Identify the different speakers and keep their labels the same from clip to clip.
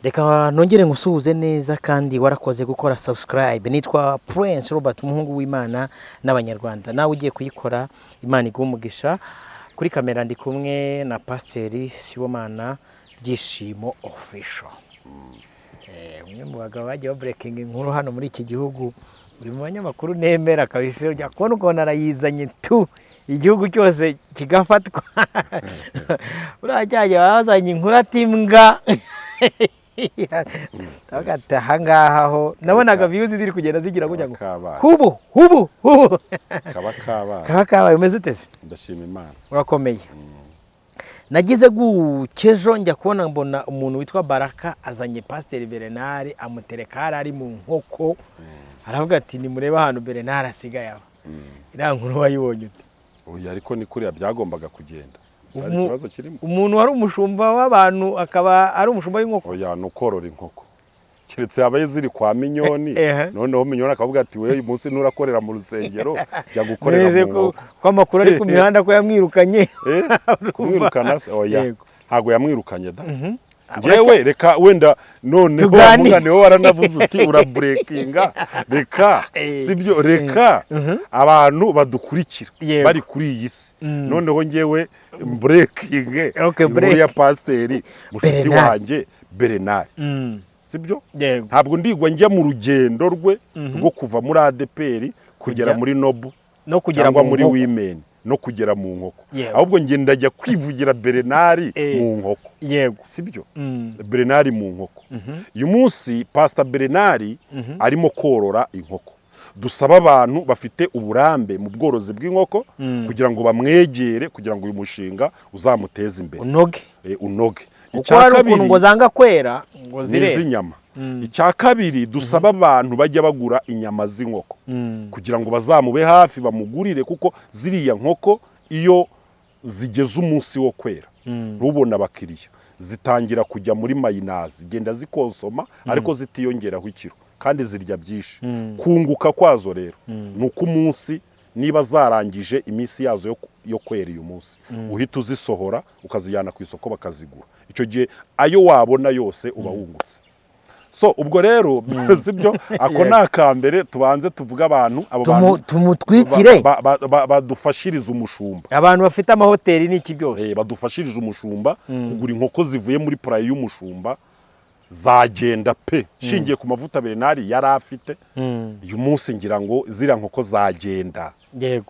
Speaker 1: Reka nongere ngusuhuze neza kandi warakoze gukora subscribe. Nitwa Prince Robert, umuhungu w'Imana n'Abanyarwanda. Nawe ugiye kuyikora, Imana iguhe umugisha. Kuri kamera ndi kumwe na Pasiteri Sibomana Byishimo Official. Umwe mu bagabo bagiye babreakinga inkuru hano muri iki gihugu, uri mu banyamakuru nemera kabisa. Ujya kubona ukuntu arayizanye tu, igihugu cyose kigafatwa. Buriya cyagiye bazanye inkuru ati mbwa. Ndavuga ati ahangaha ho nabonaga views ziri kugenda zigira gutya ngo
Speaker 2: Kabaye.
Speaker 1: Hubu hubu hubu.
Speaker 2: Kaba kabaye.
Speaker 1: Kaba kabaye. Umeze ute se?
Speaker 2: Ndashima Imana.
Speaker 1: Urakomeye. Nagize gukejo njya kubona mbona umuntu witwa Baraka azanye Pasiteri Bernard, amutereka hari ari mu nkoko, aravuga ati: "Nimurebe ahantu Bernard asigaye aba." Iriya nkuru wayibonye ute?
Speaker 2: Oya, ariko ni kuriya byagombaga kugenda. Gusa hari ikibazo kirimo.
Speaker 1: Umuntu wari umushumba w'abantu akaba ari umushumba w'inkoko.
Speaker 2: Oya, ni ukorora inkoko, keretse yabaye ziri kwa Minyoni. Noneho Minyoni akavuga ati: "Wewe uyu munsi nturakorera mu rusengero, jya gukorera
Speaker 1: Neze
Speaker 2: mu
Speaker 1: ko
Speaker 2: nkoko."
Speaker 1: ko amakuru ari ku mihanda ko yamwirukanye.
Speaker 2: Kumwirukana se? Oya.
Speaker 1: Yego.
Speaker 2: Ntabwo yamwirukanye da. Njyewe reka wenda noneho
Speaker 1: Tuganire.
Speaker 2: mugane wowe waranavuze uti urabreakinga, reka sibyo, reka abantu badukurikira bari kuri iyi si, noneho njyewe mbreakinge
Speaker 1: Okay,
Speaker 2: inkuru
Speaker 1: break.
Speaker 2: ya pasiteri mushuti
Speaker 1: Bernard.
Speaker 2: wanjye Bernard, sibyo?
Speaker 1: Yego.
Speaker 2: Ntabwo ndigwa njya mu rugendo rwe rwo kuva muri ADEPR kugera muri Nobu
Speaker 1: no kugera
Speaker 2: cyangwa
Speaker 1: mu
Speaker 2: muri
Speaker 1: nkoko.
Speaker 2: Women no kugera mu nkoko. Ahubwo njye ndajya kwivugira Bernard mu nkoko, sibyo? Bernard mu nkoko. Uyu munsi Pastor Bernard arimo korora inkoko. Dusaba abantu bafite uburambe mu bworozi bw'inkoko kugira ngo bamwegere, kugira ngo uyu mushinga uzamuteze imbere.
Speaker 1: Unoge.
Speaker 2: Unoge.
Speaker 1: Kuko
Speaker 2: Icya
Speaker 1: hari ukuntu
Speaker 2: kabiri
Speaker 1: ngo zanga kwera ngo
Speaker 2: ni
Speaker 1: zirera.
Speaker 2: iz'inyama. Icya kabiri, dusaba abantu bajya bagura inyama z'inkoko kugira ngo bazamube hafi, bamugurire, kuko ziriya nkoko iyo zigeze umunsi wo kwera ntubone abakiriya, zitangira kujya muri minus, zigenda zikonsoma ariko zitiyongeraho ikiro, kandi zirya byinshi. Kunguka kwazo rero ni uko umunsi niba zarangije iminsi yazo yo kwera, uyu munsi uhita uzisohora ukazijyana ku isoko bakazigura. Icyo gihe ayo wabona yose uba wungutse. So ubwo rero sibyo, ako ni akambere. Tubanze tuvuge abantu, abo bantu
Speaker 1: Tumutwikire.
Speaker 2: badufashirize umushumba.
Speaker 1: Abantu bafite amahoteli n'iki byose.
Speaker 2: Badufashirije umushumba kugura inkoko zivuye muri poulailler y'umushumba, zagenda pe. Shingiye ku mavuta Bernard yari afite, uyu munsi ngira ngo ziriya nkoko zagenda.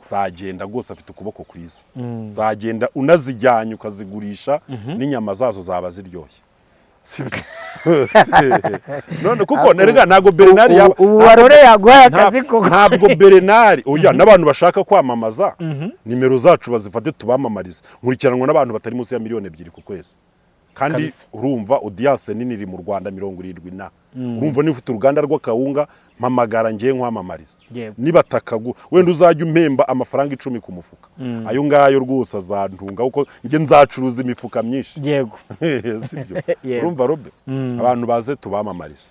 Speaker 2: Zagenda rwose, afite ukuboko kwiza, zagenda. Unazijyanye ukazigurisha n'inyama zazo zaba ziryoshye. Sibyo? None kuko nerega ntabwo Bernard yaba
Speaker 1: Ubu barore yaguhaye akazi koko.
Speaker 2: Ntabwo Bernard, oya, n'abantu bashaka kwamamaza, nimero zacu bazifate tubamamarize. Nkurikiranwa n'abantu batari munsi ya 2 miliyoni ku kwezi, kandi urumva audience nini iri mu Rwanda, 70 na urumva niba ufite uruganda rw'akawunga, mpamagara ngiye nkwamamariza. Nibatakagu wenda uzajya umpemba amafaranga 10 ku mufuka, ayo ngayo rwose azantunga, kuko njye nzacuruza imifuka myinshi. Sibyo?
Speaker 1: Yego.
Speaker 2: Urumva robe, abantu baze tubamamarize.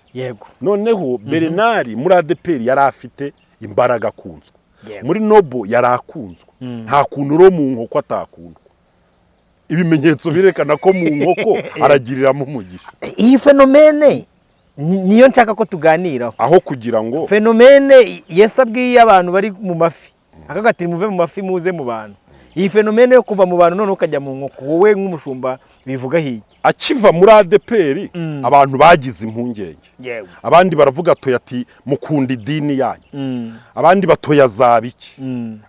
Speaker 2: Noneho Bernard muri ADEPR yari afite imbaraga, akunzwe. Muri Nobo yari akunzwe. Nta kuntu uro mu nkoko atakundwa. Ibimenyetso birekana ko mu nkoko aragiriramo umugisha.
Speaker 1: Iyi phénomène niyo nshaka ko tuganiraho.
Speaker 2: Aho kugira ngo
Speaker 1: Phénomène Yesu abwiye abantu bari mu mafi, akavuga ati: "Muve mu mafi muze mu bantu." Iyi phénomène yo kuva mu bantu noneho ukajya mu nkoko, wowe nk'umushumba bivuga hirya?
Speaker 2: Akiva muri ADEPR, abantu bagize impungenge. Abandi baravuga toya, ati: "Mukunda idini yanyu." Abandi batoya zaba iki?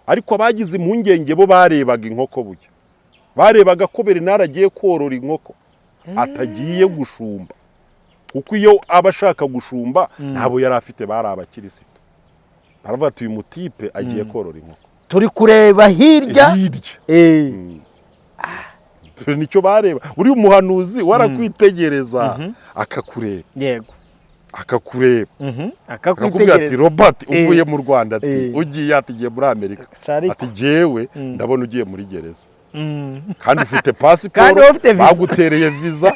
Speaker 2: Ariko abagize impungenge bo barebaga inkoko. Burya barebaga ko Bernard agiye korora inkoko, atagiye gushumba, kuko iyo aba ashaka gushumba ntabo yari afite bari abakirisitu. Baravuga ati: "Uyu mutipe agiye korora inkoko."
Speaker 1: Turi kureba hirya.
Speaker 2: Hirya. Nicyo bareba. Uriya umuhanuzi warakwitegereza, akakureba, akakureba, akakubwira ati:
Speaker 1: Akakwitegereza.
Speaker 2: "Robert, uvuye mu Rwanda," ati, "ugiye?" Ati: "Ugiye muri Amerika."
Speaker 1: Cariko.
Speaker 2: Ati: "Jyewe ndabona ugiye muri gereza." Kandi ufite
Speaker 1: Kandi
Speaker 2: pasiporo,
Speaker 1: wowe ufite visa.
Speaker 2: Bagutereye visa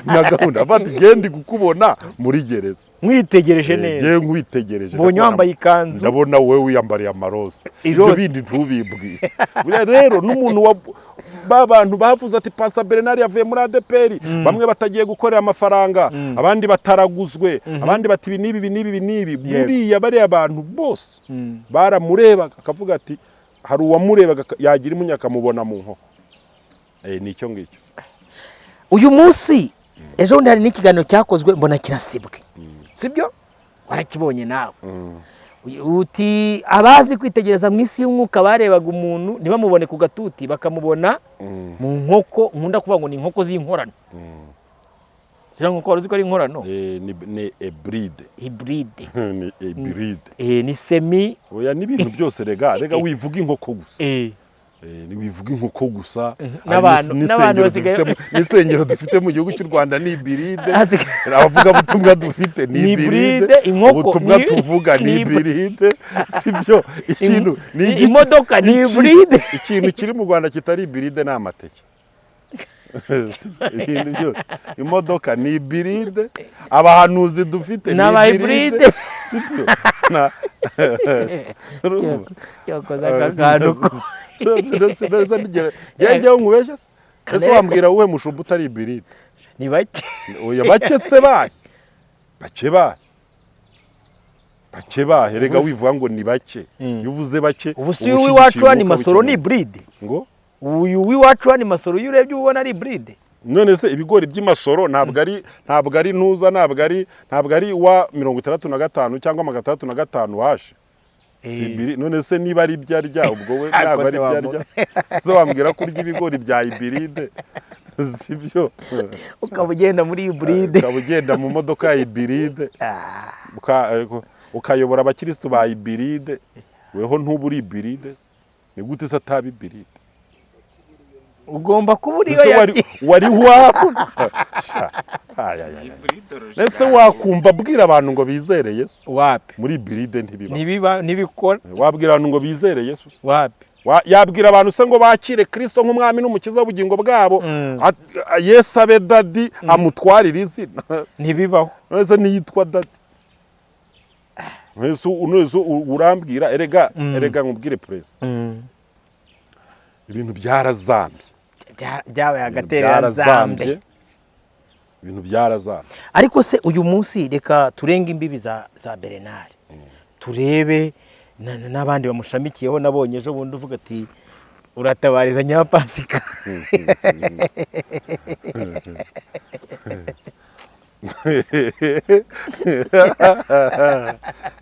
Speaker 2: na gahunda, bati genda kukubona muri gereza.
Speaker 1: Mwitegereje neza.
Speaker 2: Ngewe nkwitegereje,
Speaker 1: Mbonye wambaye ikanzu.
Speaker 2: Ndabona wowe wiyambariye amaroza, ibyo
Speaker 1: Iroza.
Speaker 2: bindi ntubibwire. Buriya rero n'umuntu wa ba bantu bavuze ati Pastor Bernard yavuye muri ADEPR, bamwe batagiye gukorera amafaranga, abandi bataraguzwe, abandi bati ibi n'ibi, ibi n'ibi, ibi n'ibi. Buriya bariya bantu bose baramurebaga akavuga ati hari uwamurebaga yagira imunya akamubona mu nkoko. Ni icyo ngicyo.
Speaker 1: Uyu munsi, ejo bundi hari n'ikiganiro cyakozwe mbona kirasibwe, sibyo? Warakibonye nawe. Uti abazi kwitegereza mu isi y'umwuka barebaga umuntu ntibamubone ku gatuti, bakamubona mu nkoko. Nkunda kuvuga ngo ni inkoko z'inkorano. Ziriya nkoko wari uzi ko ari inkorano?
Speaker 2: Ni hybride.
Speaker 1: Hybride.
Speaker 2: Ni hybride.
Speaker 1: Ni semi.
Speaker 2: Oya, n'ibintu byose rega wivuga inkoko gusa. Wivuga inkoko gusa.
Speaker 1: N'abantu basigaye-
Speaker 2: N'insengero dufite mu gihugu cy'u Rwanda ni hybride. Abavugabutumwa dufite ni
Speaker 1: Ni
Speaker 2: hybride.
Speaker 1: hybride, inkoko
Speaker 2: Ubutumwa tuvuga ni hybride, sibyo? Ikintu ni
Speaker 1: Imodoka ni hybride.
Speaker 2: Ikintu kiri mu Rwanda kitari hybride ni amateke. Ibintu byose, imodoka ni hybride, abahanuzi dufite
Speaker 1: Ni
Speaker 2: ni
Speaker 1: aba
Speaker 2: hybride,
Speaker 1: hybride.
Speaker 2: sibyo? Urumva?
Speaker 1: Yakoze aka kantu ko
Speaker 2: Njyewe nkubeshye se? Ese wambwira wowe mushumba utari hybride?
Speaker 1: Ni bake.
Speaker 2: Oya, bake se bahe? Bake bahe? Bake bahe? Rega wivuga ngo ni bake, iyo uvuze bake
Speaker 1: Ubu si
Speaker 2: uba
Speaker 1: uyu
Speaker 2: ushyigikiye
Speaker 1: w'iwacu hano i
Speaker 2: umwuka
Speaker 1: Masoro ni
Speaker 2: w'ikinyoma.
Speaker 1: hybride.
Speaker 2: Ngo?
Speaker 1: Uyu w'iwacu hano i Masoro, iyo urebye uba ubona ari hybride.
Speaker 2: None se ibigori by'imasoro ntabwo ari ntuza, ntabwo ari wa 65 cyangwa 605 washe si none se niba ari ibyo arya, ubwo we
Speaker 1: Ariko
Speaker 2: ntabwo ari
Speaker 1: se
Speaker 2: ibyo arya? Se wambwira ko urya ibigori bya hybride, sibyo?
Speaker 1: Ukaba ugenda muri hybride.
Speaker 2: Ukaba ugenda mu modoka ya hybride, ukayobora abakirisitu ba hybride, weho ntuba uri hybride? Ni gute se ataba hybride?
Speaker 1: Ugomba kuba uriyo.
Speaker 2: Ese wari
Speaker 1: Yagiye.
Speaker 2: Wari wabona? Sha, ay, ay, ay, ay. Ese wakumva abwira abantu ngo bizere Yesu?
Speaker 1: Wapi.
Speaker 2: Muri hybride ntibiba.
Speaker 1: Ntibiba, ntibikora.
Speaker 2: Wabwira abantu ngo bizere Yesu?
Speaker 1: Wapi.
Speaker 2: Yabwira abantu se ngo bakire Kristo nk'umwami n'umukiza w'ubugingo bwabo, Yesu abe daddy, amutwarire izina?
Speaker 1: Ntibibaho.
Speaker 2: None niyitwa daddy? None se urambwira? Erega nkubwire perezida, ibintu byarazambye.
Speaker 1: Byabaye
Speaker 2: Ibintu
Speaker 1: agatereranzambe.
Speaker 2: byarazambye, ibintu byarazambye.
Speaker 1: Ariko se uyu munsi, reka turenge imbibi za Bernard, turebe n'abandi bamushamikiyeho. Nabonye ejo bundi uvuga ati uratabariza Nyirapasika.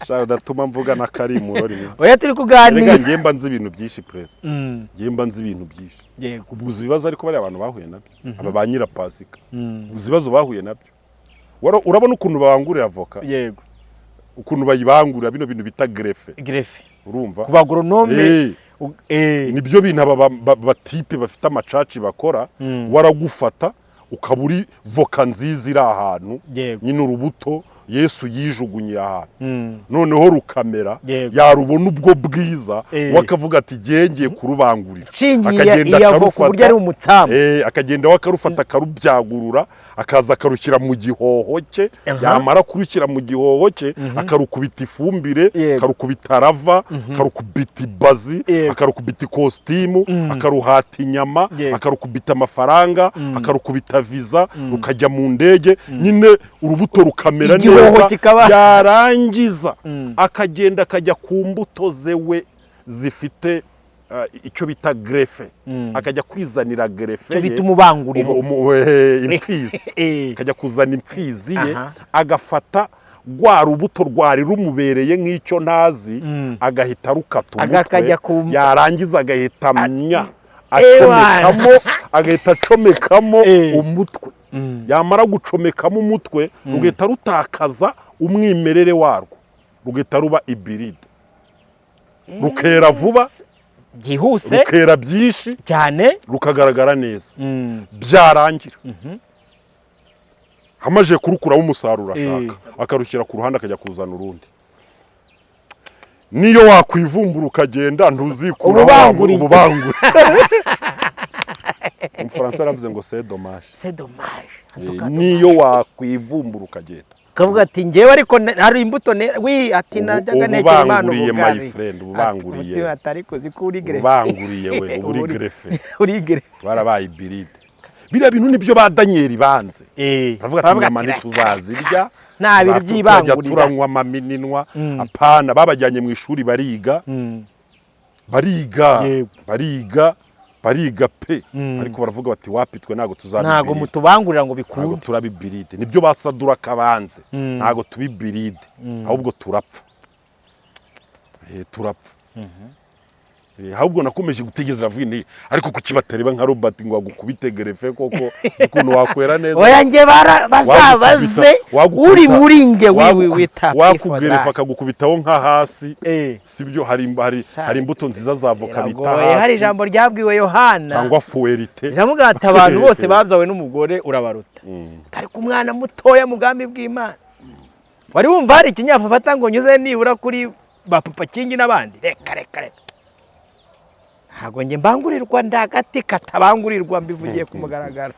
Speaker 2: Shaka udatuma mvuga n'akarimuro rimwe.
Speaker 1: Oya, turi
Speaker 2: Erega
Speaker 1: kuganira.
Speaker 2: Njye mba nzi ibintu byinshi, perezida. Njye mba nzi ibintu byinshi. Ubuze ibibazo, ariko bariya abantu bahuye nabyo, aba ba Nyirapasika, uzi ibibazo bahuye nabyo? Urabona ukuntu babangurira avoka?
Speaker 1: Yego.
Speaker 2: Ukuntu bayibangurira, bino bintu bita greffe.
Speaker 1: Greffe.
Speaker 2: Urumva?
Speaker 1: Ku bagoronome.
Speaker 2: Nibyo bintu aba batipe bafite amacaci bakora. Waragufata ukaba uri voka nziza iri ahantu, nyine urubuto Yesu yijugunye ahantu, noneho rukamera. Yarubona ubwo bwiza, we akavuga ati ngiye kurubangurira.
Speaker 1: Nshingiye
Speaker 2: Akagenda
Speaker 1: iya voka
Speaker 2: akarufata.
Speaker 1: uburyo ari umutamu.
Speaker 2: Akagenda we akarufata, akarubyagurura, akaza akarushyira mu gihoho cye. Yamara kurushyira mu gihoho cye, akarukubita ifumbire, akarukubita rava, akarukubita ibazi, akarukubita ikositimu, akaruhata inyama, akarukubita amafaranga, akarukubita viza, rukajya mu ndege, nyine urubuto rukamera
Speaker 1: Igihoho
Speaker 2: neza.
Speaker 1: kikaba-
Speaker 2: Yarangiza akagenda akajya ku mbuto ze we zifite icyo bita greffe, akajya kwizanira greffe
Speaker 1: Icyo
Speaker 2: ye.
Speaker 1: bita umubanguriro.
Speaker 2: Imfizi. Akajya kuzana imfizi ye, agafata rwa rubuto rwari rumubereye nk'icyo ntazi, agahita arukata umutwe.
Speaker 1: Akajya ku-
Speaker 2: Yarangiza agahita mnya
Speaker 1: Ewana.
Speaker 2: acomekamo, agahita acomekamo umutwe. Yamara gucomekamo umutwe, rugahita rutakaza umwimerere warwo, rugahita ruba hybride, rukera vuba,
Speaker 1: Byihuse.
Speaker 2: rukera byinshi,
Speaker 1: Cyane.
Speaker 2: rukagaragara neza. Byarangira amaze kurukuramo umusaruro ashaka, akarushyira ku ruhande, akajya kuzana urundi. Niyo wakwivumbura ukagenda, ntuzikuraho.
Speaker 1: Ububanguriye.
Speaker 2: Ububangure. Umufaransa yaravuze ngo c'est dommage.
Speaker 1: C'est dommage. En tout
Speaker 2: Eh,
Speaker 1: cas,
Speaker 2: niyo wakwivumbura ukagenda
Speaker 1: kavuga ati njyewe ariko hari imbuto wi ati
Speaker 2: Ubu-
Speaker 1: najyaga
Speaker 2: ubu
Speaker 1: ntekera Imana
Speaker 2: banguriye, my
Speaker 1: ubugari.
Speaker 2: friend, ubu
Speaker 1: Ati,
Speaker 2: banguriye.
Speaker 1: umutima atari kuzi ko uri greffe.
Speaker 2: Ubanguriye we, uba uri greffe.
Speaker 1: Uri greffe.
Speaker 2: Barabaye ibiride. Biriya bintu nibyo ba Daniel banze.
Speaker 1: Eh,
Speaker 2: baravuga ati
Speaker 1: baravuga
Speaker 2: inyama
Speaker 1: ati,
Speaker 2: ntituzazirya,
Speaker 1: Nta bintu
Speaker 2: turajya
Speaker 1: by'ibangurira.
Speaker 2: turanywa amaminwa. Apana, babajyanye mu ishuri bariga, bariga,
Speaker 1: Yego.
Speaker 2: bariga, bariga pe, ariko baravuga bati wapi, twe ntabwo
Speaker 1: Ntago
Speaker 2: tuzabibiride,
Speaker 1: mutubangurira ngo
Speaker 2: ntabwo
Speaker 1: bikunde.
Speaker 2: turabibiride. Nibyo basadura kabanze, ntabwo tubibiride, ahubwo turapfa. Turapfa. Ahubwo nakomeje gutegereza, ravuga nti ariko kuki batareba nka Robert ngo agukubite greffe koko, uzi ukuntu wakwera neza?
Speaker 1: Oya, njye bazabaze uri muri njye wiwi wita.
Speaker 2: Wakugerefa akagukubitaho nka hasi.
Speaker 1: Eh.
Speaker 2: Sibyo, hari imbuto nziza za avoka bita
Speaker 1: Biragoye. Hari
Speaker 2: hasi
Speaker 1: ijambo ryabwiwe Yohana
Speaker 2: cyangwa fuwerite.
Speaker 1: Riravuga ati abantu bose babyawe n'umugore urabaruta, ariko umwana mutoya mu bwami bw'Imana. Wari wumva hari ikinyafu afata ngo nyuze nibura kuri ba Papa Kingi n'abandi? Reka reka reka, ntabwo njye mbangurirwa, ndagati katabangurirwa, mbivugiye ku mugaragaro.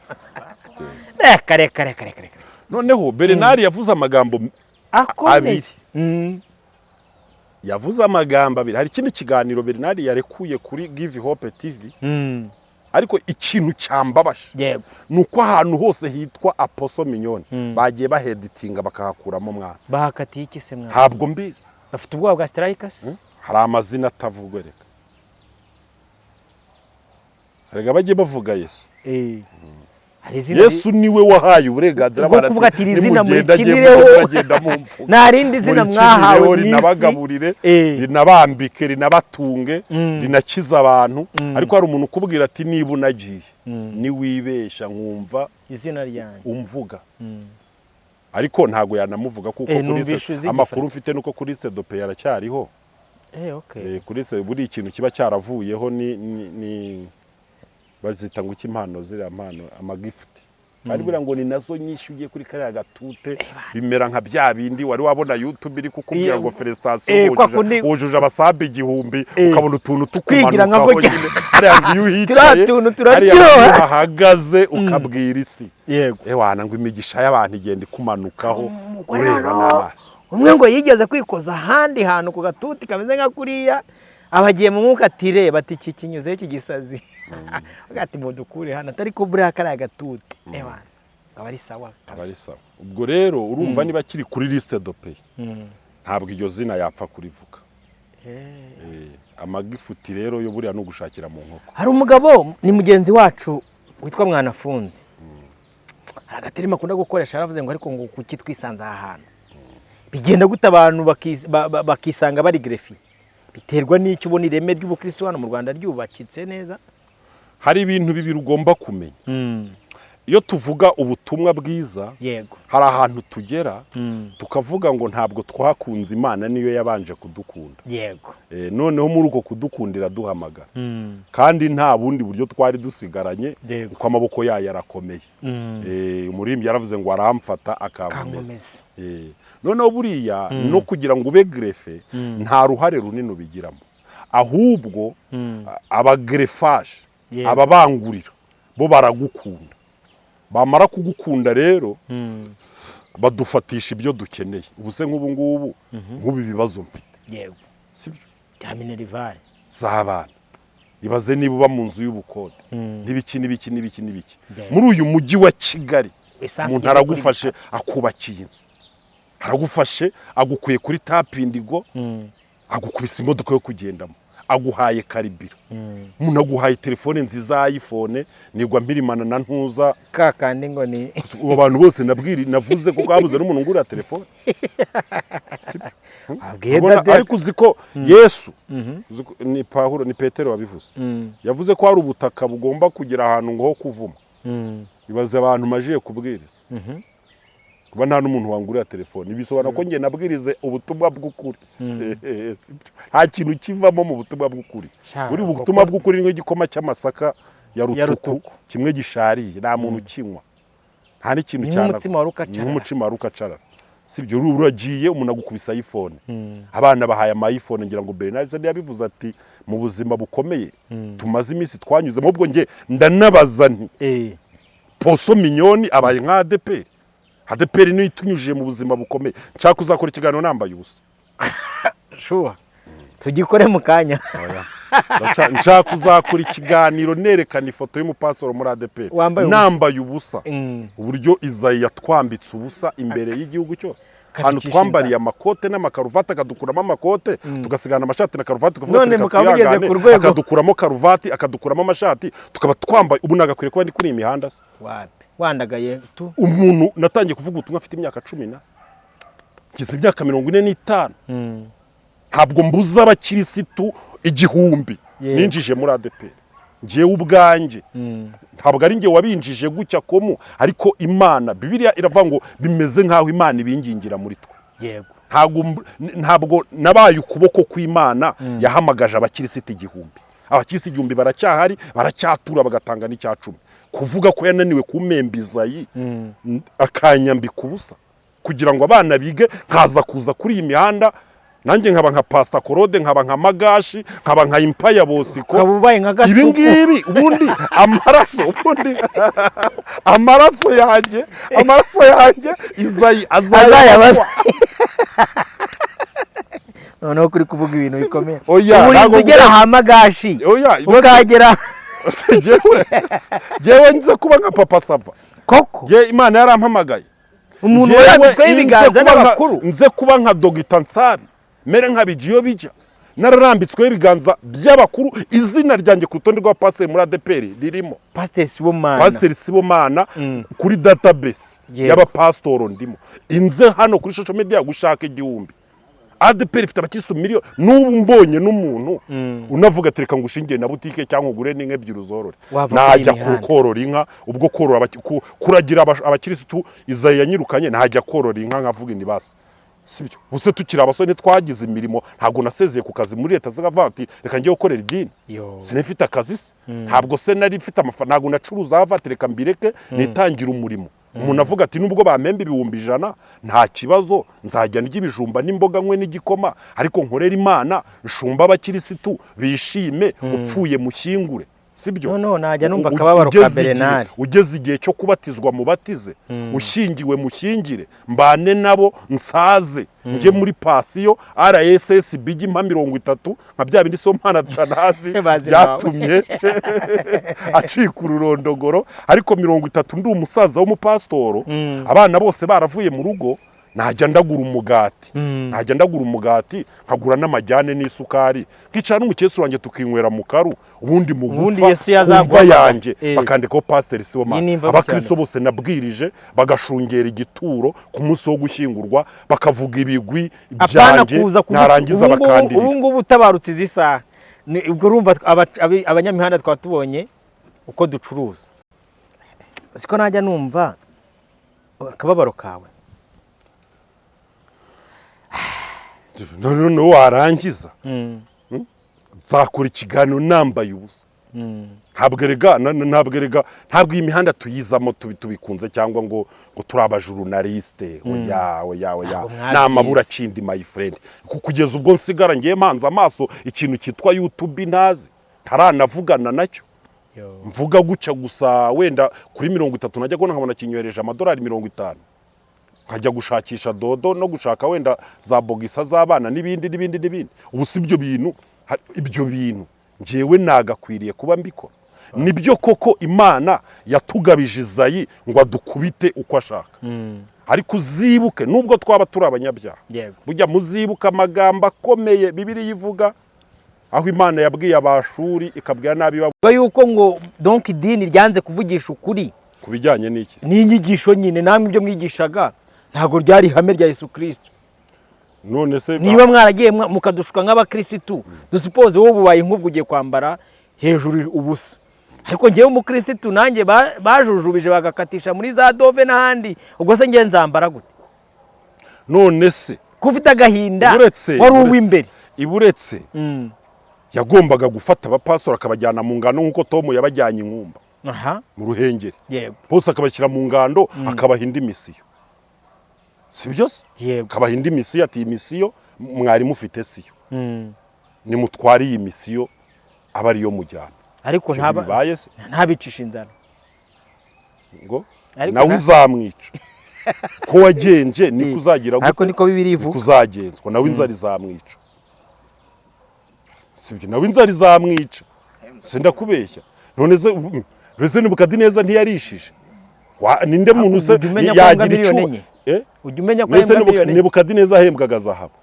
Speaker 1: Reka reka reka reka reka.
Speaker 2: Noneho Bernard yavuze amagambo
Speaker 1: akomeye
Speaker 2: abiri. Yavuze amagambo abiri. Hari ikindi kiganiro Bernard yarekuye kuri Give Hope TV, ariko ikintu cyambabaje ni uko ahantu hose hitwa Apostle Mignone bagiye baheditinga bakahakuramo mwana.
Speaker 1: Bahakatiye iki se mwana?
Speaker 2: Ntabwo mbizi.
Speaker 1: Bafite ubwoba bwa strikers.
Speaker 2: Hari amazina atavugwa, reka reka bajye bavuga Yesu.
Speaker 1: Eh, hari izina
Speaker 2: Yesu niwe wahaye uburenganzira
Speaker 1: bwo
Speaker 2: abantu
Speaker 1: kuvuga ati iri zina
Speaker 2: nimugenda njye
Speaker 1: murikinireho.
Speaker 2: mugenda mumvuga.
Speaker 1: Nta rindi zina mwahawe
Speaker 2: Murikinireho,
Speaker 1: mu isi.
Speaker 2: rinabagaburire, rinabambike, rinabatunge, rinakiza abantu. Ariko hari umuntu ukubwira ati niba unagiye niwibesha nkumva
Speaker 1: izina ryanjye
Speaker 2: umvuga, ariko ntago yanamuvuga kuko
Speaker 1: Eh,
Speaker 2: kuri
Speaker 1: numvishe uzi
Speaker 2: amakuru mfite nuko kuri sedope yaracyariho.
Speaker 1: Eh, okay.
Speaker 2: Kuri se buri ikintu kiba cyaravuyeho ni bazita ngo iki, impano, ziriya mpano, amagifuti, kandi buriya ngo ni nazo nyinshi. Ugiye kuri kariya gatute bimera nka bya bindi wari wabona YouTube iri kukubwira ngo félicitations,
Speaker 1: kwa kundi-
Speaker 2: wujuje abasabe 1000, ukabona utuntu
Speaker 1: Twigira nka
Speaker 2: tukumanukaho
Speaker 1: gutya.
Speaker 2: nyine. Hariya ngo iyo uhicaye,
Speaker 1: Turiya tuntu
Speaker 2: hariya
Speaker 1: turaryoha.
Speaker 2: ngo iyo uhahagaze ukabwira isi,
Speaker 1: Yego.
Speaker 2: ewana, ngo imigisha y'abantu igenda ikumanukaho
Speaker 1: Umugore
Speaker 2: ureba
Speaker 1: noneho,
Speaker 2: n'amaso.
Speaker 1: Umwe ngo yigeze kwikoza ahandi hantu ku gatuti kameze nka kuriya, abagiye mu mwuka ati reba, ati iki kinyuzeho iki gisazi. Avuga ati mudukure hano, atari ko buriya kariya gatuti, ewana, akaba ari sawa
Speaker 2: Aba ari
Speaker 1: kabisa.
Speaker 2: sawa. Ubwo rero urumva niba kiri kuri liste de paie, ntabwo iryo zina yapfa kurivuga. Amagifuti rero yo buriya ni ugushakira mu nkoko.
Speaker 1: Hari umugabo, ni mugenzi wacu witwa Mwanafunzi, hari agaterima akunda gukoresha. Yaravuze ngo ariko ngo kuki twisanze aha hantu? Bigenda gute abantu bakisanga bari greffé? Biterwa n'icyo ubona ireme ry'ubukristo hano mu Rwanda ryubakitse neza?
Speaker 2: Hari ibintu bibiri ugomba kumenya iyo tuvuga ubutumwa bwiza. Hari ahantu tugera tukavuga ngo ntabwo twakunze Imana, niyo yabanje kudukunda. Noneho muri uko kudukundira duhamagara, kandi nta bundi buryo twari dusigaranye, kuko amaboko yayo arakomeye. Umuririmbyi yaravuze ngo aramfata akankomeza.
Speaker 1: Akankomeza.
Speaker 2: Noneho buriya no kugira ngo ube greffé nta ruhare runini ubigiramo, ahubwo abagerefaje, ababangurira, bo baragukunda. Bamara kugukunda rero badufatisha ibyo dukeneye. Ubu se nk'ubu ngubu, nk'ubu ibibazo mfite, sibyo?
Speaker 1: Bya minerval.
Speaker 2: Z'abana. Ibaze niba uba mu nzu y'ubukode n'ibiki n'ibiki n'ibiki n'ibiki muri uyu mujyi wa Kigali,
Speaker 1: Essence
Speaker 2: umuntu
Speaker 1: igeze kuri
Speaker 2: aragufashe akubakiye inzu, aragufashe agukuye kuri tapindigo, agukubise imodoka yo kugendamo, aguhaye karibiro, umuntu aguhaye telefone nziza ya iPhone, nigwa mpirimana na ntuza.
Speaker 1: Ka kandi ngo ni
Speaker 2: Ubu abantu bose nabwiri navuze kuko habuze n'umuntu ngurira telefone. Sibyo?
Speaker 1: Abwiye
Speaker 2: Ubona,
Speaker 1: dade.
Speaker 2: Ariko uzi ko Yesu, uzi ko ni Pawulo, ni Petero wabivuze, yavuze ko hari ubutaka bugomba kugira ahantu ngo ho kuvuma. Ibaze abantu majiye kubwiriza kuba nta n'umuntu wangurira telefone, bisobanura ko njye nabwirize ubutumwa bw'ukuri. Sibyo? Nta kintu kivamo mu butumwa bw'ukuri.
Speaker 1: Sha,
Speaker 2: Buri butumwa bw'ukuri ni nk'igikoma cy'amasaka ya
Speaker 1: Ya
Speaker 2: rutuku,
Speaker 1: rutuku.
Speaker 2: kimwe gishariye, nta muntu ukinywa, nta n'ikintu
Speaker 1: Ni
Speaker 2: cyana.
Speaker 1: nk'umutsima wa rukacarara.
Speaker 2: Ni nk'umutsima wa rukacarara. Sibyo? Uragiye, umuntu agukubisa iPhone, abana bahaye ama iPhone. Ngira ngo Bernard se yabivuze ati mu buzima bukomeye tumaze iminsi twanyuzemo. Ubwo nge ndanabaza nti Poso Minyoni abaye nka ADEPR. ADEPR niyo itunyujije mu buzima bukomeye. Nshaka kuzakora ikiganiro nambaye ubusa.
Speaker 1: Sure, tugikore mu kanya.
Speaker 2: Nshaka kuzakora ikiganiro nerekana ifoto y'umupasoro muri ADEPR
Speaker 1: Wambaye ubusa.
Speaker 2: nambaye ubusa, uburyo Izayi yatwambitse ubusa imbere y'igihugu cyose, ahantu
Speaker 1: Akaducisha
Speaker 2: twambariye
Speaker 1: inzara.
Speaker 2: amakote n'amakaruvati, akadukuramo amakote, tugasigana amashati na karuvati, tukavuga
Speaker 1: None
Speaker 2: ati, "Reka
Speaker 1: mukaba mugeze
Speaker 2: twihangane,"
Speaker 1: ku rwego.
Speaker 2: Akadukuramo karuvati, akadukuramo amashati, tukaba twambaye. Ubu nagakwiriye kuba ndi kuri iyi mihanda se?
Speaker 1: Wapi, wandagaye tu.
Speaker 2: Umuntu natangiye kuvuga ubutumwa afite imyaka 10 na ngize imyaka 45. Ntabwo mbuza abakirisitu 1000 ninjije muri ADEPR ngewe ubwanjye. Ntabwo ari njye wabinjije gutya komu, ariko Imana, Bibiliya iravuga ngo bimeze nk'aho Imana ibingingira muri twe. Ntabwo nabaye ukuboko kw'Imana yahamagaje abakirisitu 1000. Abakirisitu 1000 baracyahari, baracyatura, bagatanga n'icya cumi. Kuvuga ko yananiwe kumpemba Izayi, akanyambika ubusa kugira ngo abana bige, nkaza kuza kuri iyi mihanda nanjye nkaba nka Pasita Korode, nkaba nka Magashi, nkaba nka Impaya Bosiko.
Speaker 1: Ukaba ubaye nka
Speaker 2: Ibi
Speaker 1: Gasuku.
Speaker 2: ngibi ubundi amaraso, ubundi amaraso yanjye Izayi
Speaker 1: Azayabaza.
Speaker 2: azayabaza.
Speaker 1: Noneho kuri kuvuga ibintu bikomeye.
Speaker 2: Oya,
Speaker 1: Uburinzi
Speaker 2: ntabwo
Speaker 1: ugera hamagashi
Speaker 2: Oya,
Speaker 1: ukagera.
Speaker 2: Jewe nze kuba nka Papa Sava.
Speaker 1: Koko.
Speaker 2: Ye, Imana yarampamagaye.
Speaker 1: Umuntu
Speaker 2: Njyewe
Speaker 1: warambitsweho
Speaker 2: nze
Speaker 1: ibiganza
Speaker 2: kuba nka-
Speaker 1: n'abakuru.
Speaker 2: Nze kuba nka Dogita Nsabi, mere nka Bigiyo Bijya, nararambitsweho ibiganza by'abakuru. Izina ryanjye ku rutonde rwa pasiteri muri ADEPR ririmo.
Speaker 1: Pasiteri Sibomana.
Speaker 2: Pasiteri Sibomana kuri database y'abapasitoro ndimo. Inze hano kuri social media gushaka 1000. ADEPR ifite abakirisitu miliyoni. N'ubu mbonye n'umuntu unavuga ati reka ngushingire na butike cyangwa ugure n'inka ebyiri uzorore,
Speaker 1: Wava kuri iyi
Speaker 2: najya
Speaker 1: mihanda.
Speaker 2: Korora inka, ubwo korora kuragira abakirisitu Izayi yanyirukanye, najya korora inka nkavuga inibasi. Sibyo? Buse tukiri abasore ntitwagize imirimo? Ntabwo nasezeye ku kazi muri leta zikavuga ati reka njye gukorera idini?
Speaker 1: Yo.
Speaker 2: Sinafite akazi se? Ntabwo se nari mfite amafaranga? Ntabwo nacuruza? Ava ati reka mbireke nitangire umurimo. Umuntu avuga ati nubwo bampemba 100,000 nta kibazo, nzajya ndya ibijumba n'imboga, nkwe n'igikoma, ariko nkorera Imana, nshumba abakirisitu bishime, upfuye mushyingure. Sibyo?
Speaker 1: No, najya numva akababaro ka Bernard.
Speaker 2: Ugeze igihe cyo kubatizwa mubatize, ushyingiwe mushyingire, mbane nabo nsaze, njye muri pansiyo RSSB ijya impa 30 nka bya bindi Somana Tanazi
Speaker 1: Bazi nawe.
Speaker 2: byatumye acika ururondogoro. Ariko 30 ndi umusaza w'umupasitoro, abana bose baravuye mu rugo, najya ndagura umugati, najya ndagura umugati, nkagura n'amajyane n'isukari, nkicara n'umukecuru wanjye tukinywera mu karu. Ubundi mu
Speaker 1: Ubundi
Speaker 2: gupfa
Speaker 1: Yesu
Speaker 2: ku mva
Speaker 1: yazaguhamagara.
Speaker 2: yanjye bakandikaho Pasiteri
Speaker 1: Iyi ni
Speaker 2: Sibomana.
Speaker 1: imva
Speaker 2: Abakristo
Speaker 1: cyane.
Speaker 2: bose nabwirije bagashungera igituro ku munsi wo gushyingurwa, bakavuga ibigwi
Speaker 1: Apana
Speaker 2: byanjye,
Speaker 1: kuza kuguca.
Speaker 2: narangiza
Speaker 1: Ubu ngubu
Speaker 2: bakandirira.
Speaker 1: Ubu ngubu utabarutse izi saha, ubwo urumva abanyamihanda twaba tubonye uko ducuruza. Siko najya numva akababaro kawe.
Speaker 2: None warangiza nzakora ikiganiro nambaye ubusa. Ntabwo erega ntabwo erega, ntabwo iyi mihanda tuyizamo tubikunze cyangwa ngo turi abajournaliste. Oya, oya, oya.
Speaker 1: Ntabwo mwabyize.
Speaker 2: Ni amaburakindi, my friend. Kugeza ubwo nsigara ngiye mpanze amaso ikintu cyitwa YouTube ntazi, ntaranavugana nacyo.
Speaker 1: Yo.
Speaker 2: Mvuga gutya gusa, wenda kuri 30 najya kubona nkabona kinyohereje amadolari 50, nkajya gushakisha dodo no gushaka wenda za bogisa z'abana n'ibindi n'ibindi n'ibindi. Ubu si ibyo bintu, ibyo bintu njyewe nagakwiriye kuba mbikora? Nibyo koko Imana yatugabije Izayi ngo adukubite uko ashaka, ariko uzibuke nubwo twaba turi abanyabyaha, burya muzibuka amagambo akomeye Bibiliya ivuga, aho Imana yabwiye Abashuri, ikabwira n'abi
Speaker 1: Bavuga yuko ngo donc idini ryanze kuvugisha ukuri.
Speaker 2: Ku bijyanye n'iki?
Speaker 1: N'inyigisho nyine namwe ibyo mwigishaga ntabwo ryari ihame rya Yesu Kristo.
Speaker 2: None se
Speaker 1: Niba mwaragiye mukadushuka nk'abakirisitu, dusuppose wowe ubaye nk'ubwo ugiye kwambara hejuru ubusa, ariko ngewe umukirisitu nanjye bajujubije bagakatisha muri za Dove n'ahandi, ubwo se ngewe nzambara gute?
Speaker 2: None se
Speaker 1: Ko ufite agahinda
Speaker 2: uretse
Speaker 1: wari uw'imbere.
Speaker 2: Iburetse yagombaga gufata abapastori akabajyana mu ngano nk'uko Tom yabajyanye inkumba mu Ruhengeri, bose akabashyira mu ngando, akabaha indi misiyo. Si byose?
Speaker 1: Yego.
Speaker 2: Kabaha indi misiyo, ati: "Iyi misiyo mwari mufite siyo, nimutware iyi misiyo, aba ariyo mujyana."
Speaker 1: Ariko
Speaker 2: Icyo
Speaker 1: ntaba
Speaker 2: ntibibaye se?
Speaker 1: Ntabicisha inzara.
Speaker 2: Ngo
Speaker 1: Ariko
Speaker 2: nawe izamwica. Ko wagenje niko uzagira
Speaker 1: Ariko
Speaker 2: gute?
Speaker 1: niko Bibiliya
Speaker 2: Niko
Speaker 1: ivuga.
Speaker 2: uzagenzwa. Nawe inzara izamwica, sibyo? Nawe inzara izamwica, sindakubeshya. None se mbese Nebukadineza ntiyarishije? Ninde muntu se
Speaker 1: Ujya umenya ko ahembwa
Speaker 2: yagira
Speaker 1: miliyoni
Speaker 2: icyo
Speaker 1: 4?
Speaker 2: Eh?
Speaker 1: Ujya umenya ko
Speaker 2: Mbese
Speaker 1: ahembwa miliyoni 4?
Speaker 2: Nebukadineza ahembwaga zahabu,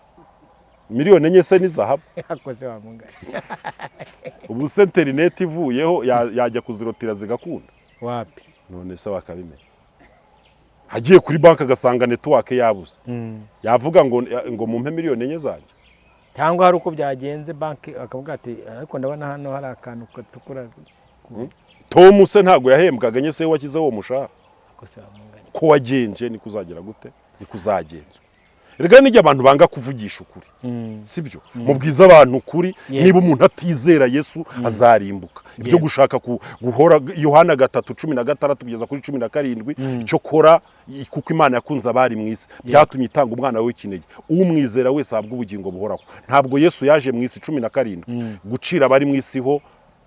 Speaker 2: miliyoni 4 se ni zahabu?
Speaker 1: Yakoze wa mugani.
Speaker 2: Ubu se interineti ivuyeho yajya kuzirotira zigakunda?
Speaker 1: Wapi.
Speaker 2: None se bakabimenya, agiye kuri banki agasanga network yabuze, yavuga ngo mumpe miliyoni 4 zanjye?
Speaker 1: Cyangwa hari uko byagenze, banki akavuga ati: "Ariko ndabona hano hari akantu gatukura."
Speaker 2: Tom se ntabwo yahembwaga nye? Se washyizeho uwo mushahara?
Speaker 1: Yakoze wa mugani.
Speaker 2: Ko wagenje niko uzagera gute? Niko uzagenzwa. Rega nijya abantu banga kuvugisha ukuri, sibyo? Mubwiza abantu ukuri. Niba umuntu atizera Yesu azarimbuka. Ibyo gushaka guhora Yohana 3:16 kugeza kuri 17, icyo kora kuko Imana yakunze abari mu isi byatumye itanga umwana we w'ikinege, umwizera wese ahabwa ubugingo buhoraho. Ntabwo Yesu yaje mu isi, 17, gucira abari mu isi ho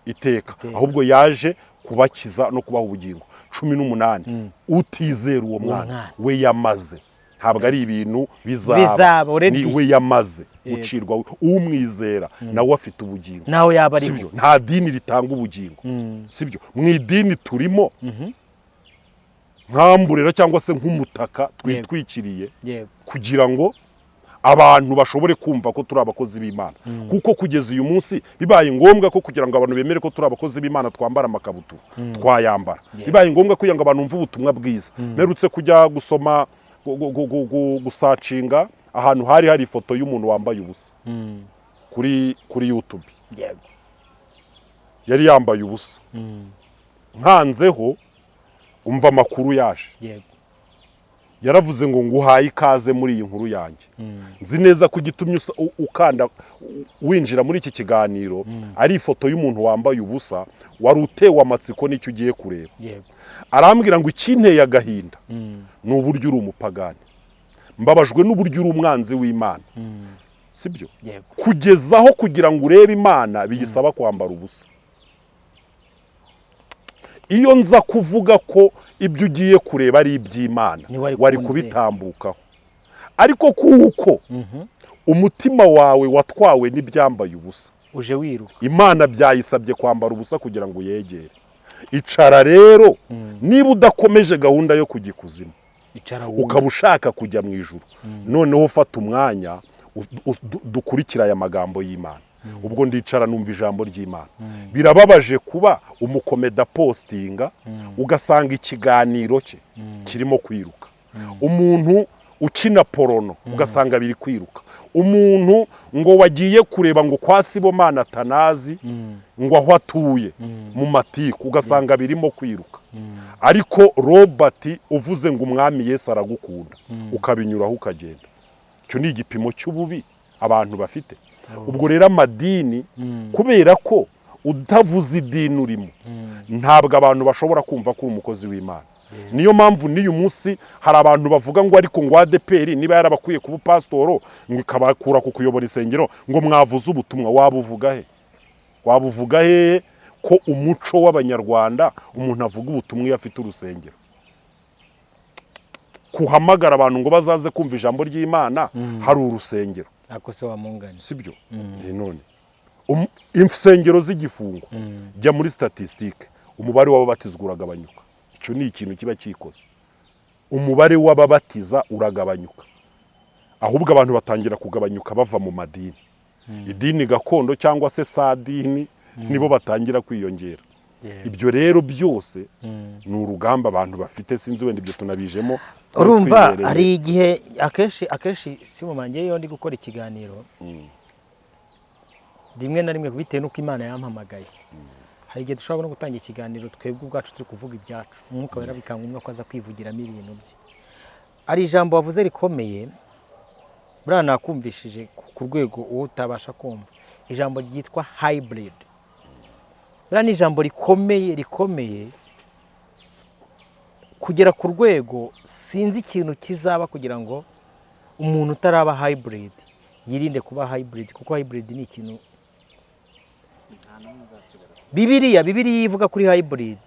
Speaker 2: iteka, ahubwo yaje kubakiza no kubaha ubugingo. 18, utizera uwo mwana
Speaker 1: mwana.
Speaker 2: we yamaze, ntabwo ari ibintu bizaba.
Speaker 1: Bizaba, already.
Speaker 2: Ni we yamaze gucirwa, umwizera nawe afite ubugingo.
Speaker 1: Nawe yaba ariho.
Speaker 2: Sibyo? Nta dini ritanga ubugingo, sibyo? Mu idini turimo nk'amburera cyangwa se nk'umutaka twitwikiriye kugira ngo abantu bashobore kumva ko turi abakozi b'Imana, kuko kugeza uyu munsi bibaye ngombwa ko kugira ngo abantu bemere ko turi abakozi b'Imana twambara amakabutura, twayambara. Bibaye ngombwa kugira ngo abantu bumve ubutumwa bwiza. Mperutse kujya gusoma gusacinga ahantu hari hari ifoto y'umuntu wambaye ubusa kuri YouTube. Yari yambaye ubusa. Nkanzeho, umva amakuru yaje. Yaravuze ngo: "Nguhaye ikaze muri iyi nkuru yanjye. Nzi neza ko igitumye ukanda winjira muri iki kiganiro ari ifoto y'umuntu wambaye ubusa, wari utewe amatsiko n'icyo ugiye kureba." Arambwira ngo: "Ikinteye agahinda ni uburyo uri umupagani. Mbabajwe n'uburyo uri umwanzi w'Imana, sibyo? Kugeza aho kugira ngo urebe Imana biyisaba kwambara ubusa. Iyo nza kuvuga ko ibyo ugiye kureba ari iby'Imana,
Speaker 1: Ntiwari
Speaker 2: wari
Speaker 1: kubona.
Speaker 2: kubitambukaho. Ariko kuko umutima wawe watwawe n'ibyambaye ubusa,
Speaker 1: uje wiruka,
Speaker 2: Imana byayisabye kwambara ubusa kugira ngo uyegere. Icara rero, niba udakomeje gahunda yo kujya ikuzimu,
Speaker 1: icara wumve.
Speaker 2: ukaba ushaka kujya mu ijuru, noneho ufata umwanya dukurikire aya magambo y'Imana." Ubwo ndicara numva ijambo ry'Imana. Birababaje kuba umukomeda postinga ugasanga ikiganiro cye kirimo kwiruka, umuntu ukina porno ugasanga biri kwiruka, umuntu ngo wagiye kureba ngo kwa Sibomana Atanazi, ngo aho atuye mu matiku, ugasanga birimo kwiruka, ariko Robert uvuze ngo Umwami Yesu aragukunda ukabinyuraho ukagenda. Icyo ni igipimo cy'ububi abantu bafite. Ubwo rero amadini, kubera ko utavuze idini urimo ntabwo abantu bashobora kumva ko uri umukozi w'Imana. Niyo mpamvu n'uyu munsi hari abantu bavuga ngo: "Ariko ngo ADEPR niba yarabakwiye kuba pasitoro, ngo ikabakura ku kuyobora insengero, ngo mwavuze ubutumwa." Wabuvuga he? Wabuvuga hehe ko umuco w'Abanyarwanda umuntu avuga ubutumwa iyo afite urusengero? Kuhamagara abantu ngo bazaze kumva ijambo ry'Imana hari urusengero.
Speaker 1: Ako se wamungana.
Speaker 2: Sibyo? None insengero z'igifungo, jya muri statistique, umubare w'ababatizwa uragabanyuka. Icyo ni ikintu kiba kikoze. Umubare w'ababatiza uragabanyuka, ahubwo abantu batangira kugabanyuka bava mu madini, idini gakondo cyangwa se sadini, nibo batangira kwiyongera. Ibyo rero byose ni urugamba abantu bafite. Sinzi wenda ibyo tunabijemo.
Speaker 1: Urumva,
Speaker 2: twiherereye.
Speaker 1: hari igihe akenshi si mu manjye, iyo ndi gukora ikiganiro, rimwe na rimwe bitewe n'uko Imana yampamagaye, hari igihe dushobora no gutanga ikiganiro twebwe ubwacu turi kuvuga ibyacu, Umwuka Wera bikanga ngombwa ko aza kwivugiramo ibintu bye. Hari ijambo wavuze rikomeye, buriya nakumvishije ku rwego uwo utabasha kumva, ijambo ryitwa hybrid. Buriya ni ijambo rikomeye, rikomeye kugera ku rwego sinzi ikintu kizaba kugira ngo Umuntu utaraba hybrid yirinde kuba hybrid, kuko hybrid ni ikintu Bibiliya ivuga kuri hybrid,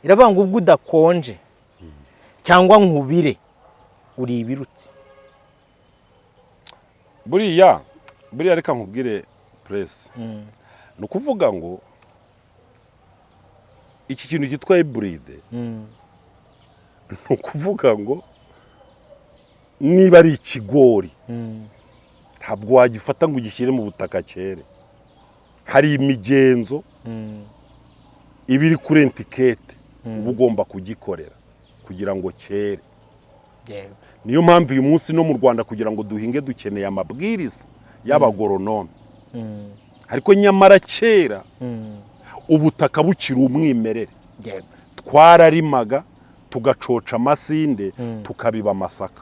Speaker 1: iravuga ngo ubwo udakonje cyangwa nkubire uri ibirutsi.
Speaker 2: Buriya reka nkubwire, Prince, ni ukuvuga ngo iki kintu cyitwa hybrid, ni ukuvuga ngo niba ari ikigori, ntabwo wagifata ngo ugishyire mu butaka cyere. Hari imigenzo iba iri kuri étiquette uba ugomba kugikorera kugira ngo cyere. Niyo mpamvu uyu munsi no mu Rwanda, kugira ngo duhinge, dukeneye amabwiriza y'abagoronome. Ariko nyamara kera, ubutaka bukiri umwimerere, twararimaga, tugacoca amasinde, tukabiba amasaka,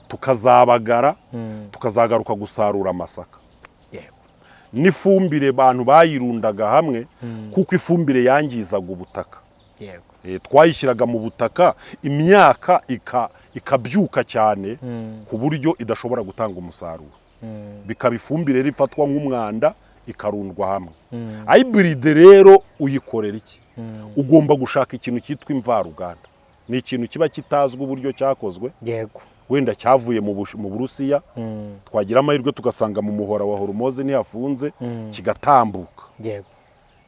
Speaker 2: tukazabagara, tukazagaruka gusarura amasaka. N'ifumbire abantu bayirundaga hamwe, kuko ifumbire yangizaga ubutaka. Twayishyiraga mu butaka, imyaka ikabyuka cyane ku buryo idashobora gutanga umusaruro, bikaba ifumbire rifatwa nk'umwanda, ikarundwa hamwe. Hybrid rero uyikorera iki? Ugomba gushaka ikintu cyitwa imvaruganda. Ni ikintu kiba kitazwi uburyo cyakozwe, wenda cyavuye mu Burusiya, twagira amahirwe tugasanga mu muhora wa Hormuz ntihafunze, kigatambuka.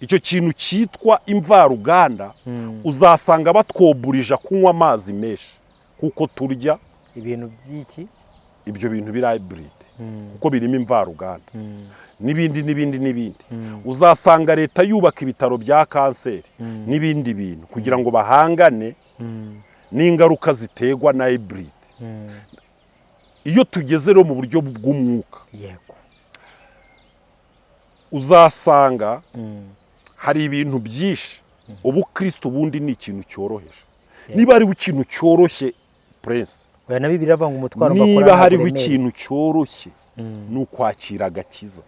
Speaker 2: Icyo kintu cyitwa imvaruganda, uzasanga batwoburija kunywa amazi menshi kuko turya
Speaker 1: ibintu by'iki?
Speaker 2: Ibyo bintu biri hybrid, kuko birimo imvaruganda n'ibindi n'ibindi n'ibindi. Uzasanga leta yubaka ibitaro bya kanseri n'ibindi bintu kugira ngo bahangane n'ingaruka ziterwa na hybrid. Iyo tugeze rero mu buryo bw'umwuka, uzasanga hari ibintu byinshi. Ubukristo ubundi ni ikintu cyoroheje. Niba hariho ikintu cyoroshye, Prince,
Speaker 1: Oya, na Bibiliya iravuga ngo umutwaro mbakora
Speaker 2: niba
Speaker 1: ntabwo
Speaker 2: hariho
Speaker 1: uremereye.
Speaker 2: ikintu cyoroshye, ni ukwakira agakiza.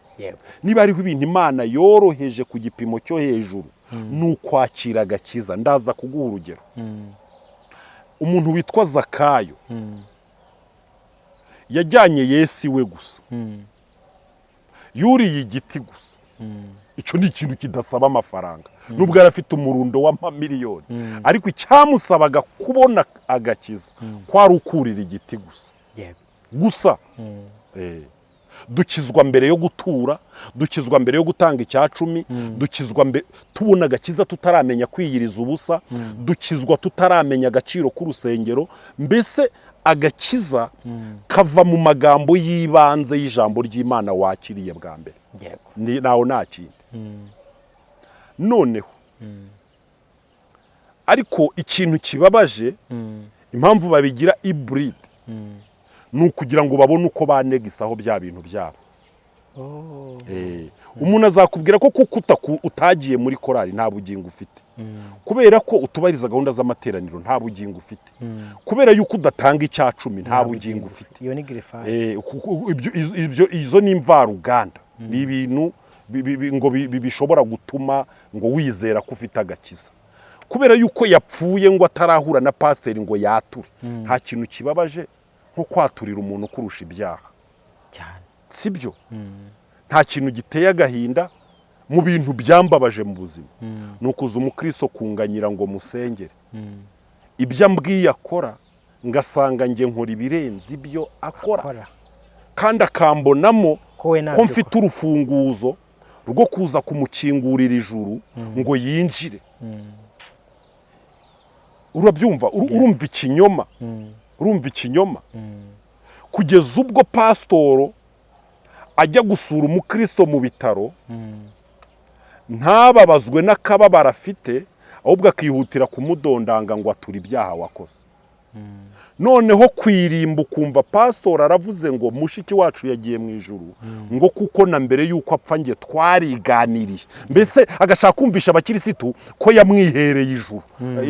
Speaker 2: Niba hariho ibintu Imana yoroheje ku gipimo cyo hejuru, ni ukwakira agakiza. Ndaza kuguha urugero. Umuntu witwa Zakayo yajyanye Yesu iwe gusa, yuriye igiti gusa. Icyo ni ikintu kidasaba amafaranga, nubwo yari afite umurundo w'amamiliyoni, ariko icyamusabaga kubona agakiza kwari ukurira igiti gusa. Gusa dukizwa mbere yo gutura, dukizwa mbere yo gutanga icya cumi, dukizwa mbere, tubona agakiza tutaramenya kwiyiriza ubusa, dukizwa tutaramenya agaciro k'urusengero. Mbese agakiza kava mu magambo y'ibanze y'ijambo ry'Imana wakiriye bwa mbere. Nawe nta kindi. Noneho ariko ikintu kibabaje, impamvu babigira hybrid ni ukugira ngo babone uko banegisaho bya bintu byabo. Umuntu azakubwira ko kuko utagiye muri korali nta bugingo ufite, kubera ko utubahiriza gahunda z'amateraniro nta bugingo ufite, kubera yuko udatanga icya cumi nta bugingo ufite.
Speaker 1: Iyo ni greffage.
Speaker 2: Izo ni imvaruganda, ni ibintu ngo bishobora gutuma ngo wizera ko ufite agakiza, kubera yuko yapfuye ngo atarahura na pasiteri ngo yature. Nta kintu kibabaje nko kwaturira umuntu kurusha ibyaha.
Speaker 1: Cyane.
Speaker 2: Sibyo? Nta kintu giteye agahinda. Mu bintu byambabaje mu buzima ni ukuza umukristo kunganyira ngo musengere, ibyo ambwiye akora ngasanga njye nkora ibirenze ibyo akora,
Speaker 1: akora,
Speaker 2: kandi akambonamo
Speaker 1: ko we
Speaker 2: ko
Speaker 1: ntabyo.
Speaker 2: mfite urufunguzo rwo kuza kumukingurira ijuru ngo yinjire. Urabyumva? Urumva ikinyoma? Urumva ikinyoma? Kugeza ubwo pasitoro ajya gusura umukristo mu bitaro, ntababazwe n'akababaro afite, ahubwo akihutira kumudondanga ngo ature ibyaha wakoze. Noneho kwirimba, ukumva pasitori aravuze ngo mushiki wacu yagiye mu ijuru, ngo kuko na mbere y'uko apfa njye twariganiriye. Mbese agashaka kumvisha abakirisitu ko yamwihereye ijuru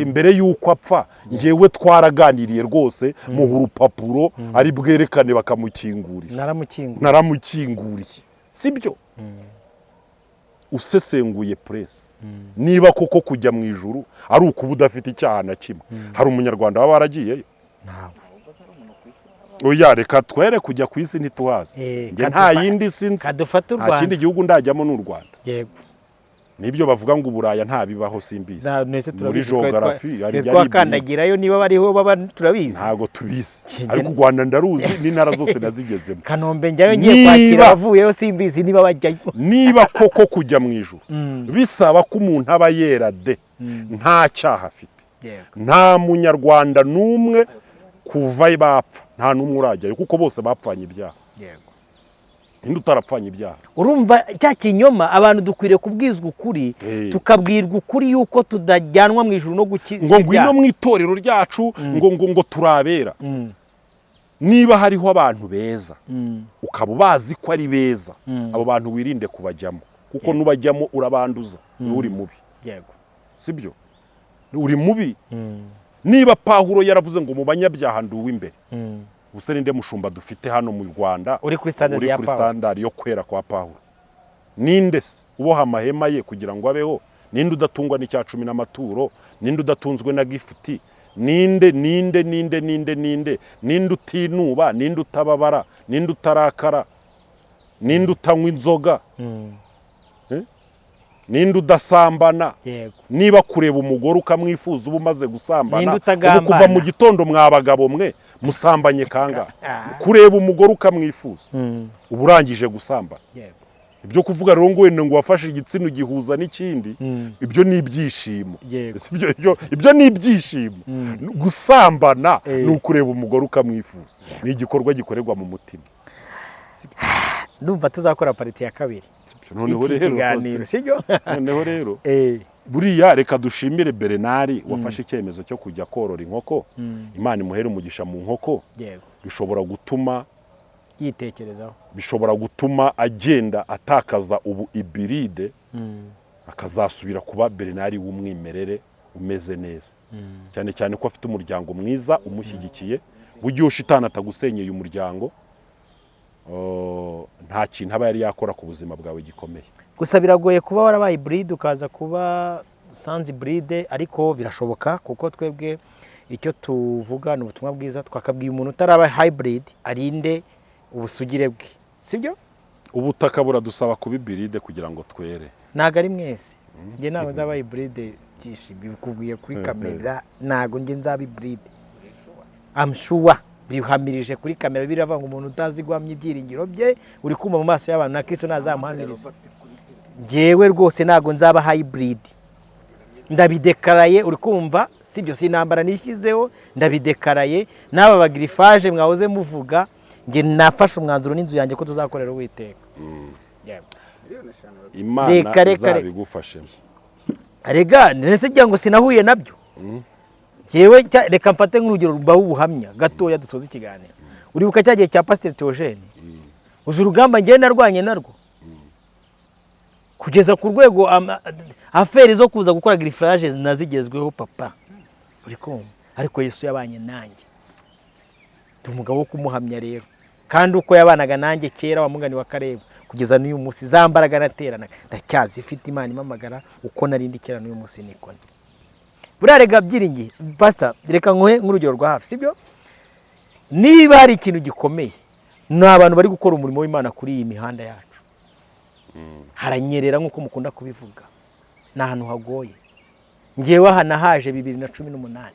Speaker 2: mbere y'uko apfa. Ngewe twaraganiriye rwose, muha urupapuro ari bwerekane bakamukingurira.
Speaker 1: Naramukinguye.
Speaker 2: Naramukinguriye, sibyo? Usesenguye, Prince, niba koko kujya mu ijuru ari ukuba udafite icyaha na kimwe, hari umunyarwanda waba waragiyeyo?
Speaker 1: Ntawe.
Speaker 2: Oya, reka twere kujya ku isi, ntituhazi. Njye nta yindi si nzi.
Speaker 1: Kadufate u
Speaker 2: Nta kindi
Speaker 1: Rwanda.
Speaker 2: gihugu ndajyamo, ni u Rwanda. Nibyo bavuga ngo Uburaya ntabibaho, simbizi.
Speaker 1: Nese
Speaker 2: Muri
Speaker 1: turabizi,
Speaker 2: geography
Speaker 1: twari
Speaker 2: hari
Speaker 1: twakandagirayo, niba bariho baba turabizi.
Speaker 2: Ntago tubizi, ariko u Rwanda ndaruzi n'intara zose nazigezemo.
Speaker 1: Kanombe njyayo ngiye kwakira abavuyeyo, simbizi niba bajyayo.
Speaker 2: Niba koko kujya mu ijuru bisaba ko umuntu aba yera de, nta cyaha afite, nta munyarwanda n'umwe kuva bapfa, nta n'umwe urajyayo, kuko bose bapfanye ibyaha. Ninde utarapfanye ibyaha?
Speaker 1: Urumva cya kinyoma, abantu dukwiriye kubwizwa ukuri, tukabwirwa ukuri yuko tudajyanwa mu ijuru no gukiza
Speaker 2: Ngo ngwino mu itorero ryacu, ngo turabera. Niba hariho abantu beza, ukaba ubazi ko ari beza, abo bantu wirinde kubajyamo, kuko nubajyamo urabanduza, wowe uri mubi. Sibyo? Uri mubi. Niba Pawulo yaravuze ngo mu banyabyaha ndi uw'imbere, ubuse ninde mushumba dufite hano mu Rwanda
Speaker 1: Uri kuri standard
Speaker 2: uri
Speaker 1: ya
Speaker 2: kuri
Speaker 1: Pawulo?
Speaker 2: standard yo kwera kwa Pawulo? Ninde se uboha amahema ye kugira ngo abeho? Ninde udatungwa n'icya cumi n'amaturo? Ninde udatunzwe na gift? Ninde, ninde, ninde, ninde, ninde, ninde utinuba? Ninde utababara? Ninde utarakara? Ninde utanywa inzoga? Ninde udasambana? Niba kureba umugore ukamwifuza uba umaze gusambana,
Speaker 1: Ninde
Speaker 2: ubu
Speaker 1: utagambana?
Speaker 2: kuva mu gitondo mwa bagabo mwe musambanye kangahe? Kureba umugore ukamwifuza uba urangije gusambana. Ibyo kuvuga rero ngo wenda ngo wafashe igitsina ugihuza n'ikindi, ibyo ni ibyishimo. Si ibyo, ibyo ni ibyishimo. Gusambana ni ukureba umugore ukamwifuza, ni igikorwa gikorerwa mu mutima.
Speaker 1: Ndumva tuzakora part ya kabiri
Speaker 2: Sibyo? Noneho
Speaker 1: iki
Speaker 2: rero
Speaker 1: kiganiro, sibyo?
Speaker 2: Noneho rero buriya reka dushimire Bernard wafashe icyemezo cyo kujya korora inkoko. Imana imuhere umugisha mu nkoko. Bishobora gutuma
Speaker 1: Yitekerezaho.
Speaker 2: Bishobora gutuma agenda atakaza ubu hybride, akazasubira kuba Bernard w'umwimerere umeze neza, cyane cyane ko afite umuryango mwiza umushyigikiye. Burya iyo shitani atagusenyeye umuryango, nta kintu aba yari yakora ku buzima bwawe gikomeye.
Speaker 1: Gusa biragoye kuba warabaye hybride ukaza kuba sans hybride, ariko birashoboka, kuko twebwe icyo tuvuga ni ubutumwa bwiza. Twakabwiye umuntu utaraba hybrid arinde ubusugire bwe, sibyo?
Speaker 2: Ubutaka buradusaba kuba hybride kugira ngo twere.
Speaker 1: Ntabwo ari mwese. Njye ntabwo nzaba hybride, bikubwiye kuri kamera, ntabwo njye nzaba hybride. I'm sure, bihamirije kuri kamera. Biravuga ngo umuntu utazi guhamya ibyiringiro bye, uri kumva mu maso y'abantu, na Kristo ntazamuhamiriza. Njyewe rwose ntabwo nzaba hybrid, ndabidekaraye, uri kumva? Sibyo? Si intambara nishyizeho, ndabidekaraye. N'aba bagirifaje mwahoze muvuga, njye nafashe umwanzuro n'inzu yanjye ko tuzakorera Uwiteka.
Speaker 2: Imana
Speaker 1: Reka, reka, reka.
Speaker 2: izabigufashemo.
Speaker 1: Rega ndetse ngira ngo sinahuye nabyo njyewe. Reka mfate nk'urugero rubaho ubuhamya gatoya dusoza ikiganiro. Uribuka cya gihe cya Pasiteri Theogene? Uzi urugamba njyewe narwanye narwo kugeza ku rwego affaires zo kuza gukora greffage nazigezweho, papa, uri kumva? Ariko Yesu yabanye nanjye, ndi umugabo wo kumuhamya rero. Kandi uko yabanaga nanjye kera, wa mugani wa Karebu, kugeza n'uyu munsi za mbaraga nateranaga ndacyazifite. Imana impamagara, uko narindi kera n'uyu munsi niko ndi. Buriya rega byiringiye, pastor, reka nkuhe nk'urugero rwa hafi, sibyo? Niba hari ikintu gikomeye, ni abantu bari gukora umurimo w'Imana kuri iyi mihanda yacu. Haranyerera nk'uko mukunda kubivuga, ni ahantu hagoye. Ngewe aha nahaje 2018.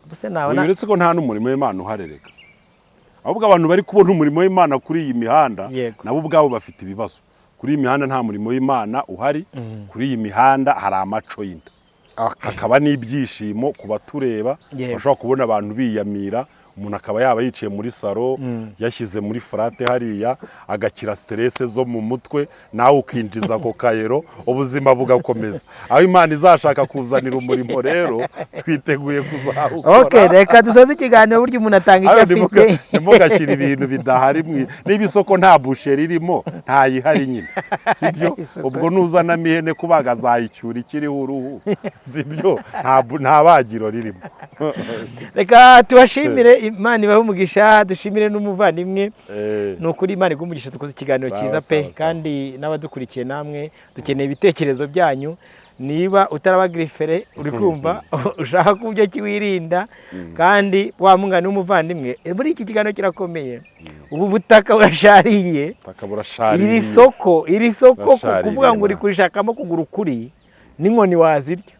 Speaker 1: Ubuse nabona
Speaker 2: Uretse ko nta n'umurimo w'Imana uharereka, ahubwo abantu bari kubona umurimo w'Imana kuri iyi mihanda nabo ubwabo bafite ibibazo. Kuri iyi mihanda nta murimo w'Imana uhari. Kuri iyi mihanda hari amaco y'inda, hakaba n'ibyishimo ku batureba. Bashobora kubona abantu biyamira, umuntu akaba yaba yicaye muri salon, yashyize muri flat hariya, agakira stress zo mu mutwe, nawe ukinjiza ako kayero, ubuzima bugakomeza. Aho Imana izashaka kuzanira umurimo rero, twiteguye kuzawukora.
Speaker 1: Okay, reka dusoze ikiganiro. Burya umuntu atanga icyo
Speaker 2: Ayo,
Speaker 1: afite.
Speaker 2: Ntimugashyire ibintu bidahari niba isoko nta boucherie irimo, ntayihari nyine, sibyo? Ubwo nuzanamo ihene kubaga, azayicyura ikiriho uruhu, sibyo? Nta bagiro ririmo.
Speaker 1: Reka tubashimire, Imana ibahe umugisha. Dushimire n'umuvandimwe. Ni ukuri, Imana iguhe umugisha, dukoze ikiganiro
Speaker 2: Sawa,
Speaker 1: cyiza pe.
Speaker 2: sawa, sawa.
Speaker 1: Kandi n'abadukurikiye namwe dukeneye ibitekerezo byanyu. Niba utaraba girifere, uri kumva ushaka ko uburyo ki wirinda, kandi wa mungani w'umuvandimwe, muri iki kiganiro kirakomeye. Ubu butaka burashariye.
Speaker 2: Butaka burashaririye.
Speaker 1: Iri soko
Speaker 2: Burashaririye.
Speaker 1: Kuvuga ngo uri kurishakamo kugura ukuri n'inkoni wazirya.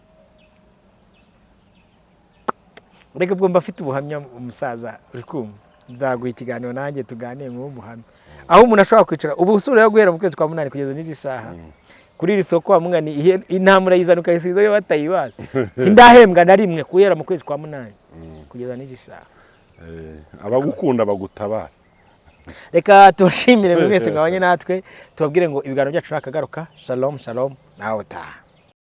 Speaker 1: Reka ubwo mba afite ubuhamya umusaza, uri kumva, nzaguha ikiganiro nanjye tuganire nk'uwo buhamya, aho umuntu ashobora kwicara ubu usura yo guhera mu kwezi kwa munani kugeza n'izi saha kuri iri soko, wa mungani, intama urayizana ukayisubizayo batayibaza. Sindahembwa na rimwe guhera mu kwezi kwa munani kugeza n'izi saha.
Speaker 2: Abagukunda bagutabara.
Speaker 1: Reka tubashimire buri wese mwabanye natwe, tubabwire ngo ibiganiro byacu nakagaruka. Shalom shalom, nawe utaha.